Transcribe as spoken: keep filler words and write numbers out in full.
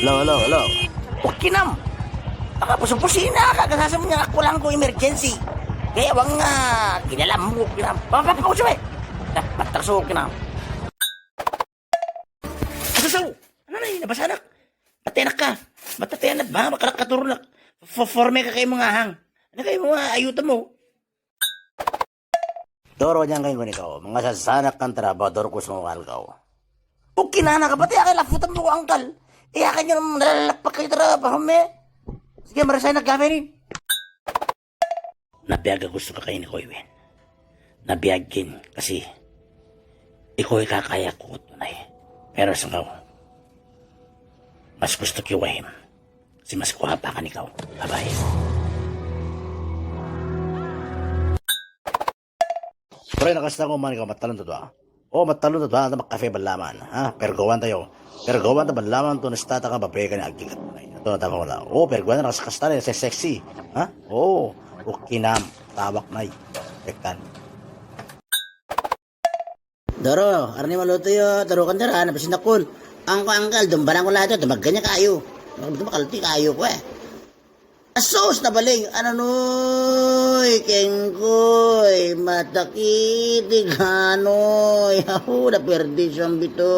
Hello, hello, hello. Ukinam. Aka pusu-pusu ina ka, ka sasem nya aku langku emergency. Ke wang, ah, kina lam ukinam. Ba, ba, ba, usu, eh. Dah, batak su ukinam. Asu, su. Ano na ini, basanak? Batenak ka. Batenak ba, bakalak ka turun nak. Fo-, forme ka kay mengahang. Ano kay mga ayu temu? Doro, nyangkeng ko ni kau, manga sasanak kan trabador ku sunggal kau. Ukinana ka, pati akai lafu tembu angkal. Iya, akai nyun nalalapak kai trabahum e. Sige, merasa enak gabe ni. Nabiag aku suka kain ko iwen. Nabiag kin, kasi iko ikakaya ku tunai. Pero sengkau. Mas gusto ki wahim. Si mas kuhapa kan ikaw. Bye-bye. Pre, nakasta ko man ikaw, matalun ta dua. O, matalun ta dua, anta makafe balaman. Ha, pergowan tayo. Pergowan ta balaman tu nesta ta ka babe kan agi kat nai. Atu ta wala. O, pergowan ta nakasta ni se-, seksi. Ha? O, ukinam, tawak nai. Pekan. Doro, arni malutu yo, doro kan dara, na pesin takun. Angko angkal, dumbarang ko lahat yo, dumaganya kayu. Dumbarang kalti kayu ko, eh. Asus na baling, ano noy, kengkoy, matakiti kanoy. Aku da perdi sambito.